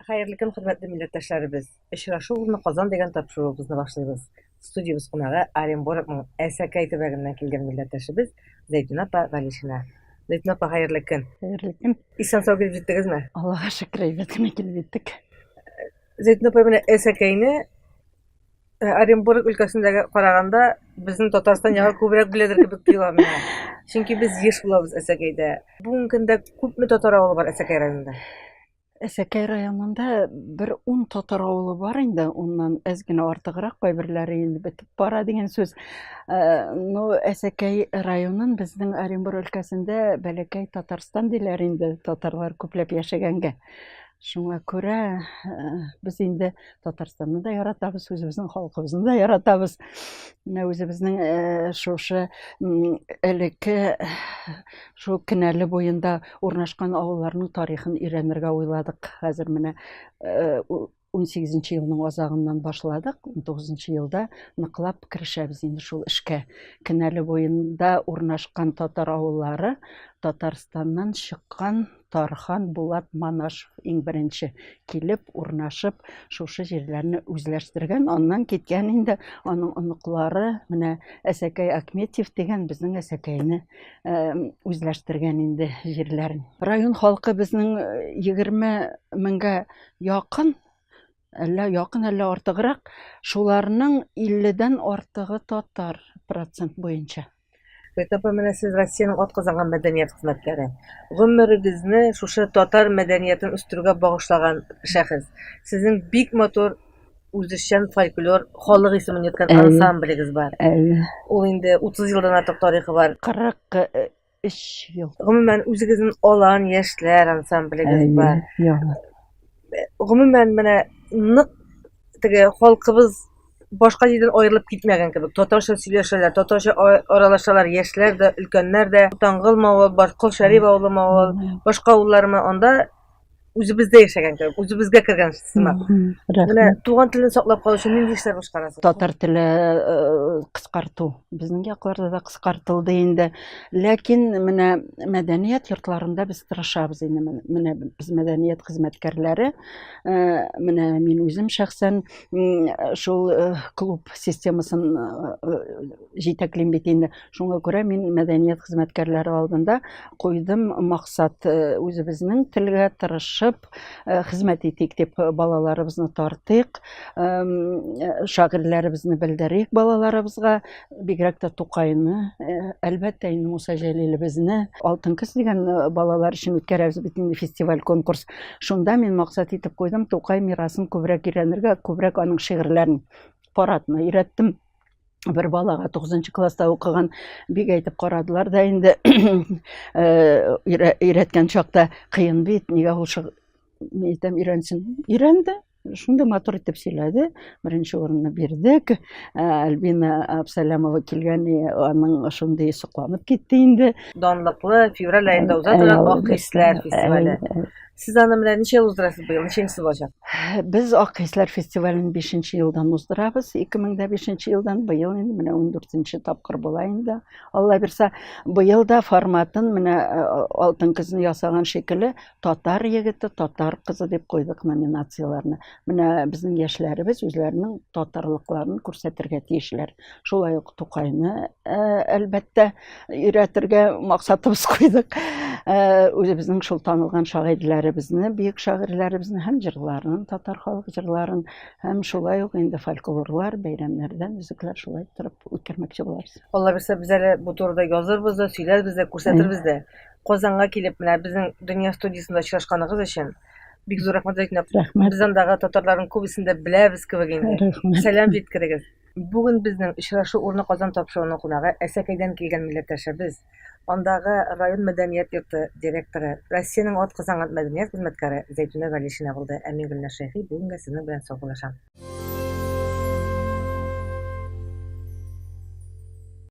Хәерле көн, хөрмәтле милләттәшләребез! Очрашу урыны Казан дигән тапшыруыбызны башлыйбыз. Студиябез кунагы Оренбургның Әсәкәй төбәгеннән килгән милләттәшебез Зәйтүнә апа Галишина. Зәйтүнә апа, хәерле көн! Хәерле көн. Исән-сау килеп җиттегезме? Аллага шөкер, әйбәт кенә килеп җиттек. Зәйтүнә апа, менә Әсәкәйне Оренбург өлкәсендәге караганда безнең Татарстан ягы күбрәк беләдер кебек тоела миңа. Чөнки без еш булабыз Әсәкәйдә. Бүгенге көндә күпме татар авылы бар Әсәкәй районында? Әсәкәй районында бер ун татар авылы бар инде, уннан әз генә артыграк, кайберләре инде бетеп бара дигән сүз. Ну, Әсәкәй районын безнең Оренбур өлкәсендә бәләкәй Татарстан диләр инде, татарлар күпләп яшәгәнгә. Шуңа күрә без инде Татарстанны да яратабыз, үзебезнең халкыбызны да яратабыз. Менә үзебезнең шушы элекке шул Кенәле буенда урнашкан авылларның тарихын өйрәнергә уйладык. Хәзер менә 18 елның азагыннан башладык, 19 елда ныклап керешәбез инде шул эшкә. Кенәле буенда урнашкан татар авыллары Татарстаннан чыккан Тархан Булат Манашев иң беренче килеп, урнашып, шушы җирләрне үзләштергән. Аннан киткән инде аның оныклары, менә Әсәкәй Акметьев дигән безнең Әсәкәйне үзләштергән инде җирләрен. Район халкы безнең 20 меңгә якын, әллә якын, әллә артыграк, шуларның 50-дән артыгы татар процент буенча. Бәйт апа, менә сез Россиянең атказанган мәдәният хезмәткәре. Гомерегезне шушы татар мәдәниятен үстерүгә багышлаган шәхес. Сезнең бик матур үзешчән фольклор халык исемен йөрткән ансамблегез бар. Ул инде 30 елдан артык тарихы бар. 43 ел. Гомумән, үзегезнең Алан яшьләр ансамблегез бар. Гомумән, менә нык теге халкыбыз башка җирдән аерылып китмәгән кебек. Татарча сөйләшәләр, татарча аралашалар, яшьләр дә, өлкәннәр дә. Таңгылмы авыл, Кол Шәриф авылымы авыл, башка авыллармы, анда үзебездә яшәгән кебек, үзебезгә кергән сымак. Менә туган телне саклап калу өчен нинди эшләр башкарасыз? Татар теле кыскарту. Безнең якларда да кыскартылды инде. Ләкин менә мәдәният йортларында без тырышабыз инде. Менә без мәдәният хезмәткәрләре, менә мин үзем шәхсән шул клуб системасын җитәклим бит инде. Шуңа күрә мин мәдәният хезмәткәрләре алдында куйдым максат үзебезнең телгә тырышып хезмәт итик дип балаларыбызны тартыйк, шагыйрьләребезне белдерик балаларыбызга, бигрәк тә Тукайны, әлбәттә инде Муса Җәлилебезне. Алтын көз дигән балалар өчен үткәрәбез бит инде фестиваль конкурс. Шунда мин максат итеп куйдым Тукай мирасын күбрәк өйрәнергә, күбрәк аның шигырьләрен, парадны өйрәттем. Бер балага 9 класста укыган бик әйтеп карадылар да инде өйрәткән чакта кыен бит, нигә ул мин әйтәм, өйрәнсен. Өйрәнде. Шундый матур итеп сөйләде. Беренче урынны бирдек. Альбина Абсалямова килгән, аның шундый сокланып китте инде. Данлыклы февраль аенда уза торган Ак хисләр фестивале. Сез аны менә ничә ел уздырасыз быел? Ничәнчесе булачак? Без Ак хисләр фестивален 5 елдан уздырабыз. 2005 елдан быел инде менә 14 тапкыр була инде. Алла бирсә, быел да форматын менә Алтын көзне ясаган шикелле Татар егете, татар кызы дип куйдык номинацияләрне. Менә безнең яшьләребез үзләренең татарлыкларын күрсәтергә тиешләр. Шулай ук Тукайны, әлбәттә, өйрәтергә максатыбыз куйдык. Үзебезнең шул танылган шагыйрьләребезне, бөек шагыйрьләребезне һәм җырларын, татар халык җырларын һәм шулай ук инде фольклорлар, бәйрәмнәрдән өзекләр шулай торып үткәрмәкче булабыз. Алла бирсә, без әле бу турыда язырбыз да, сөйләрбез дә, күрсәтербез дә. Казанга килеп, менә безнең Дөнья студиясендә очрашканыгыз өчен бик зур рәхмәт, Зәйтүнә. Рәхмәт. Без андагы татарларның күбесен дә беләбез кебек инде. Рәхмәт. Сәлам җиткерегез. Бүген безнең очрашу урыны Казан тапшыруының кунагы Әсәкәйдән килгән милләттәшебез, андагы район мәдәният йорты директоры, Россиянең атказанган мәдәният хезмәткәре Зәйтүнә Галишина булды. Ә мин Гөлназ Шәйхи бүгенгә сезнең белән саубуллашам.